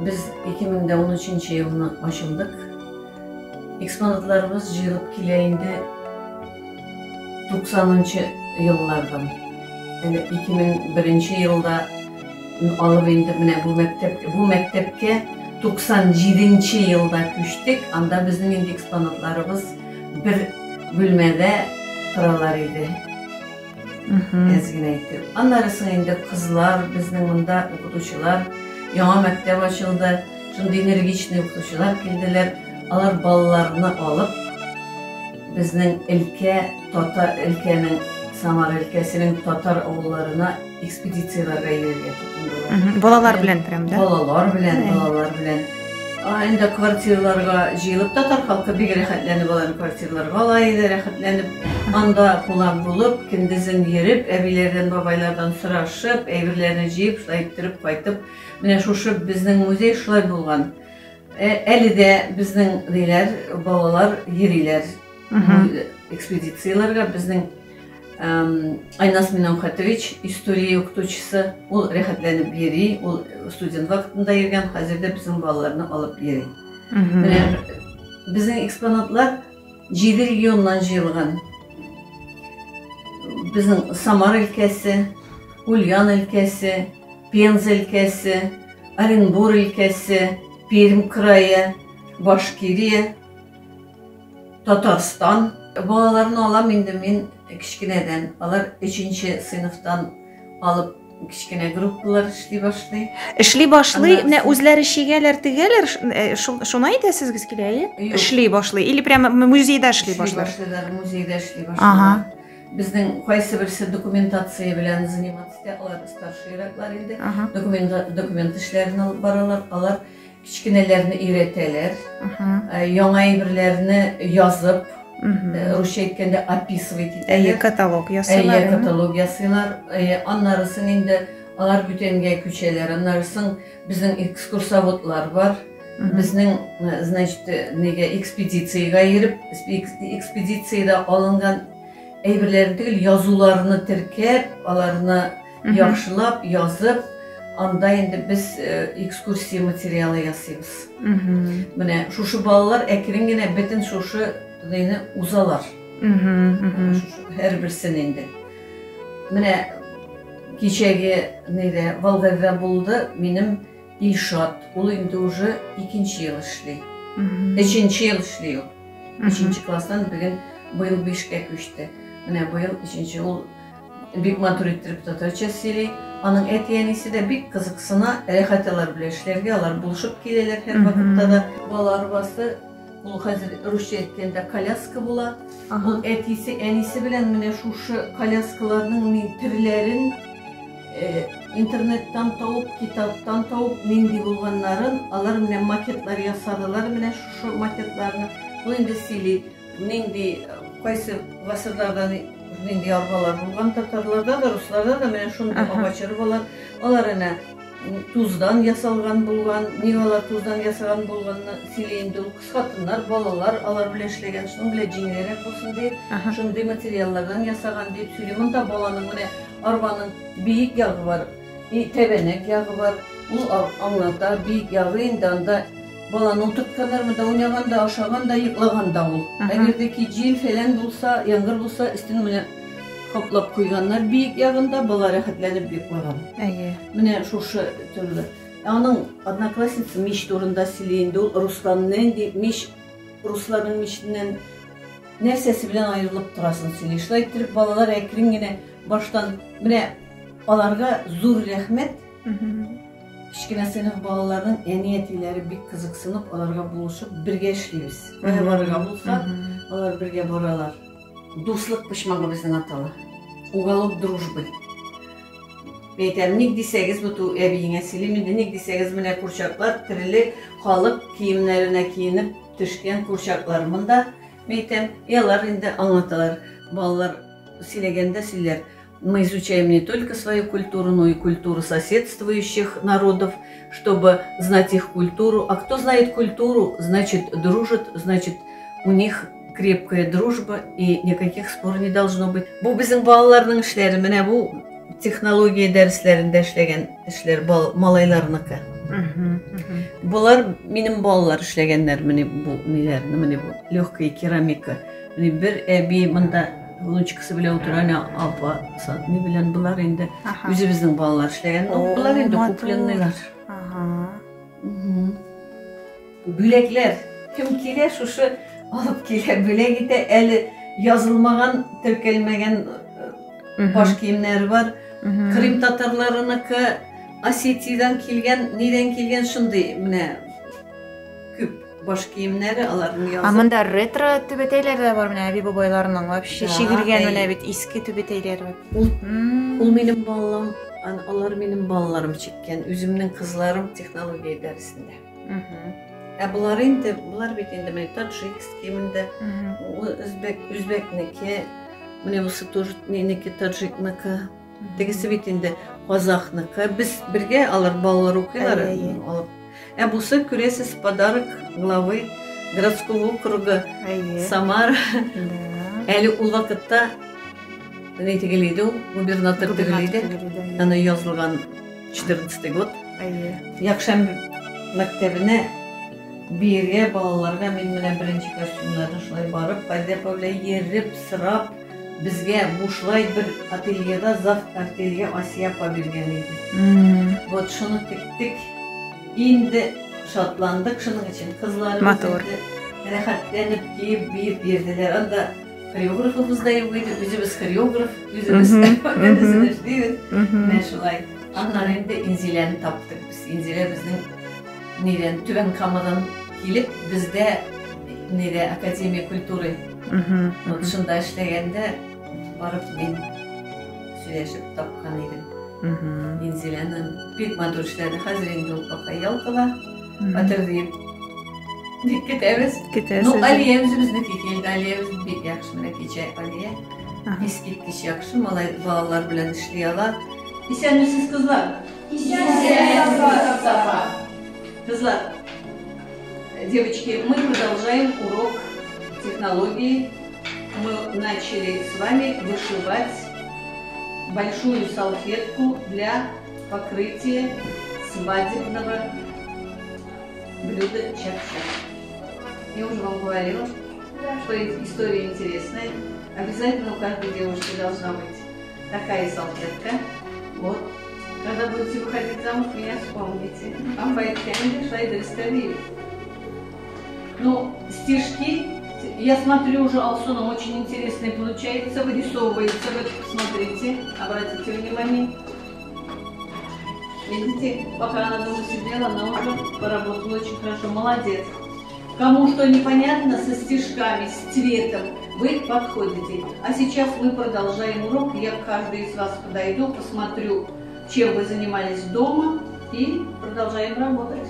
Без 2013 елны ачылдык. Экспонатларыбыз җыелып килә инде 90 еллардан. Әле 2001 елда алып инде менә бу мәктәп, бу мәктәпкә 97 елда күчтек. Анда безнең инде экспонатларыбыз бер бүлмәдә торалар иде. Әз генә итеп. Аннары соң инде кызлар, безнең монда укытучылар, яңа мәктәп ачылды. Шундый энергичный укытучылар килделәр. Алар балаларны алып, безнең өлкә, татар өлкәнең, Самара өлкәсенең татар авылларына экспедицияләргә йөрергә тотындылар. Балалар белән прям, да? Балалар белән, балалар белән. Инде квартираларга җыелып татар халкы бик рәхәтләнеп алар квартираларга ала иде, рәхәтләнеп. Анда кунак булып, көндезен йөреп, әбиләрдән, бабайлардан сорашып, әйберләрне җыеп, шулай иттереп кайтып, менә шушы безнең музей шулай булган. Әле дә безнең ниләр, балалар йөриләр экспедицияләргә. Безнең Айнас Минәүхәтович история укытучысы, ул рәхәтләнеп йөри, ул студент вакытында йөргән, хәзер дә безнең балаларны алып йөри. Менә безнең экспонатлар 7 регионнан җыелган. Безнең Самар өлкәсе, Ульян өлкәсе, Пенза өлкәсе, Оренбур өлкәсе, Пермь крае, Башкирия, Татарстан. Балаларны алам инде мин кечкенәдән. Алар өченче сыйныфтан алып кечкенә группалар эшли башлый. Эшли башлый, менә үзләре чигәләр, тегәләр, шуны әйтәсегез килә, әйе? Эшли башлый. Или прямо музейда эшли башлый. Эшли башлыйлар, музейда эшли башлыйлар. Безнең кайсы берсе документация белән заниматься итә, алар старшийраклар инде. Документ, документ эшләрен алып баралар. Алар кечкенәләрне өйрәтәләр. Яңа әйберләрне язып, русча әйткәндә описывать итәләр. Әйе, каталог ясыйлар. Әйе, каталог ясыйлар. Аннарысын инде алар бүтәнгә күчәләр. Аннарысын безнең экскурсоводлар бар. Безнең, значит, нигә экспедициягә йөреп, экспедициядә алынган әйберләрне түгел, язуларны теркәп, аларны яхшылап язып, анда инде без экскурсия материалы ясыйбыз. Менә шушы балалар әкрен генә бөтен шушы нейне узалар. Һәрберсен инде. Менә кичәге нейдә Волгоградда булды минем Илшат. Ул инде уже икенче ел эшли. Өченче ел эшли ул. Өченче класстан бүген быел бишкә күчте. Менә быел өченче ул бик матур иттереп татарча сөйли. Аның әти-әнисе дә бик кызыксына, рәхәт алар белән эшләргә, алар булышып киләләр һәрвакытта да. Бала арбасы, ул хәзер русча әйткәндә коляска була. Ул әтисе, әнисе белән менә шушы коляскаларның ни төрләрен интернеттан табып, китаптан табып, нинди булганнарын, алар менә макетлар ясадылар, менә шушы макетларны. Ул инде сөйли, нинди, кайсы гасырларда нинди арбалар булган татарларда да, русларда да менә шундый агач арбалар. Алар әнә туздан ясалган булган, ник алар туздан ясаган булганны сөйли инде ул. Кыз хатыннар, балалар алар белән эшләгән, шуның белән җиңелрәк булсын дип, шундый материаллардан ясаган дип сөйли. Монда баланың менә арбаның биек ягы бар, и тәбәнәк ягы бар. Ул аңлата, биек ягы инде анда баланы утыртканнар, монда уйнаган да, ашаган да, йоклаган да ул. Әгәр дә ки җил фәлән булса, яңгыр булса, өстен менә каплап куйганнар биек ягында, бала рәхәтләнеп йоклаган. Әйе. Менә шушы төрле. Ә аның одноклассница мич турында сөйли инде ул, Руслан нинди мич, русларның миченнән нәрсәсе белән аерылып торасын сөйли. Шулай иттереп балалар әкрен генә баштан менә аларга зур рәхмәт. Кечкенә сыйныф балаларының әни-әтиләре бик кызыксынып, аларга булышып бергә эшлибез. Кая барырга булса, алар бергә баралар. Дуслык почмагы безнең атала. Уголок дружбы. Мин әйтәм, ник дисәгез, бу ту әбиеңә сөйлим инде, ник дисәгез, менә курчаклар тереле халык киемнәренә киенеп төшкән курчаклар монда. Мин әйтәм, и алар инде аңлаталар. Балалар сөйләгәндә сөйләр. Мы изучаем не только свою культуру, но и культуру соседствующих народов, чтобы знать их культуру. А кто знает культуру, значит дружит, значит у них крепкая дружба и никаких спор не должно быть. Бу безнең балаларның эшләре, менә бу технология дәресләрендә эшләгән эшләр малайларныкы. Болар минем балалар эшләгәннәр, менә бу ниләрне, менә бу легкая керамика. Менә бер әби монда внучкасы белән утыра, әнә апа ни белән болар инде үзебезнең балалар эшләгән. Ну, болар инде купленныйлар. Бүләкләр. Кем килә, шушы алып килә, бүләк итә. Әле язылмаган, теркәлмәгән баш киемнәре бар. Крым татарларыныкы, Осетиядән килгән, нидән килгән шундый менә күп баш киемнәре аларның язып. А монда ретро түбәтәйләр дә бар менә әби бабайларның вообще чигелгән менә бит иске түбәтәйләр бар. Ул, ул минем балам, алар минем балаларым чиккән, үземнең кызларым технология дәресендә. Ә болар инде, болар бит инде менә таджикский монда, үзбәк, үзбәкнеке, менә бусы тоже нинеке таджикныкы. Тегесе бит инде казахныкы. Без бергә алар балалар укыйлар. Алып. Ә бусы күрәсез подарок главы городского округа Самара. Әле ул вакытта ни тегел иде ул, губернатор тегел иде. Аны язылган 14 год. Әйе. Якшәмбе мәктәбенә биергә балаларга мин менә беренче костюмнарны шулай барып, Файзә апа белән йөреп, сорап, безгә бушлай бер ательеда зав ателье Асия апа биргән иде. Вот шуны тектек. Инде шатландык шуның өчен. Кызларыбыз Матур. инде рәхәтләнеп киеп, биеп йөрделәр. Анда хореографыбыз да юк иде, үзебез хореограф, үзебез бөтенесен эшлибез. Менә шулай. Аннары инде Инзиләне таптык без. Инзилә безнең нидән, Түбән Камадан килеп, бездә нидә Академия культуры. Вот шунда эшләгәндә барып мин сөйләшеп тапкан идем. Инзиләне бик матур эшләде. Хәзер инде ул пока ял кыла. Батыр диеп бик көтәбез. Көтәсез. Ну, Алия үзебезнеке килде. Алия үзе бик яхшы менә кичә Алия. Искиткеч яхшы малай балалар белән эшли ала. Исәнмесез, кызлар. Исәнмесез, апа. Кызлар, девочки, мы продолжаем урок технологии. Мы начали с вами вышивать большую салфетку для покрытия свадебного блюда чак-чак. Я уже вам говорила, что история интересная. Обязательно у каждой девушки должна быть такая салфетка. Вот. Когда будете выходить замуж, меня вспомните. Вам Ну, стишки, я смотрю уже, Алсуна, очень интересные получается, вырисовывается. Вот смотрите, обратите внимание. Видите, пока она дома сидела, она уже поработала очень хорошо. Молодец. Кому что непонятно со стишками, с цветом, вы подходите. А сейчас мы продолжаем урок. Я к каждой из вас подойду, посмотрю, чем вы занимались дома, и продолжаем работать.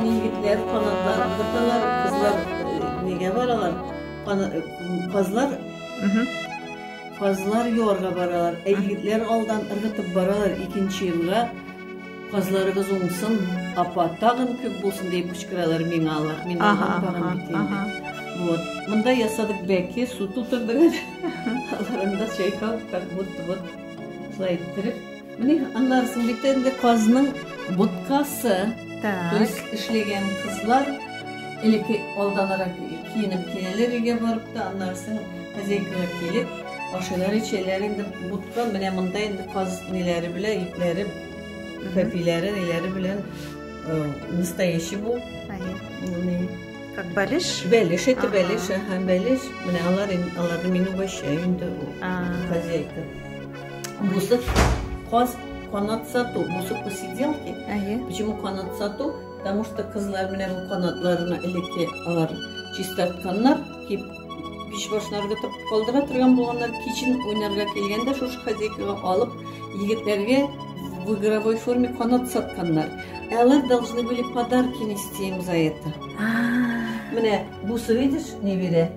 Егетләр канатлар ыргыталар, кызлар нигә баралар? Казлар казлар юарга баралар. Ә егетләр алдан ыргытып баралар икенче елга. Казларыгыз уңсын, апа, тагын күп булсын дип кычкыралар миңа алар. Мин алдан барам бит инде. Вот. Монда ясадык бәке, су тутырдык әле. Аларында чайкап, как будто вот шулай иттереп. Менә аннары соң бит инде казның боткасы. То есть эшләгән кызлар элекке алданарак киенеп киләләр өйгә барып та, аннары соң хозяйкага килеп, ашыйлар, эчәләр инде ботка. Менә монда инде каз ниләре белән, итләре, пәпиләре, ниләре белән настоящий бу. Как бәлеш? Бәлеш, это бәлеш, ага, бәлеш. Менә алар аларны мин угощаю инде хозяйка. Бусы каз канат сату, бусы посиделки. Почему канат сату? Потому что кызлар менә бу канатларны элекке алар чистартканнар, кип пич башына ыргытып калдыра торган булганнар. Кичен уйнарга килгәндә шушы хозяйкага алып, егетләргә в игровой форме канат сатканнар. Ә алар должны были подарки нести им за это. Менә бусы, видишь, ни бирә?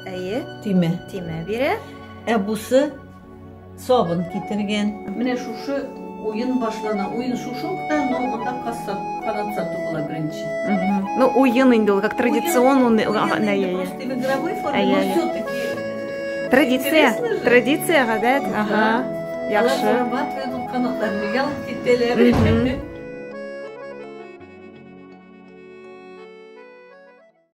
Әйе. Төймә. Төймә бирә. Ә бусы сабын китергән. Менә шушы уен башлана. Уен шушы ук та, но монда канат сату була беренче. Ну, уен инде ул, как традицион уен инде, просто в игровой форме, но все-таки традиция. Традиция, гадәт. Ага. Яхшы. Алар зарабатывают, ул канатларны ялып китәләр.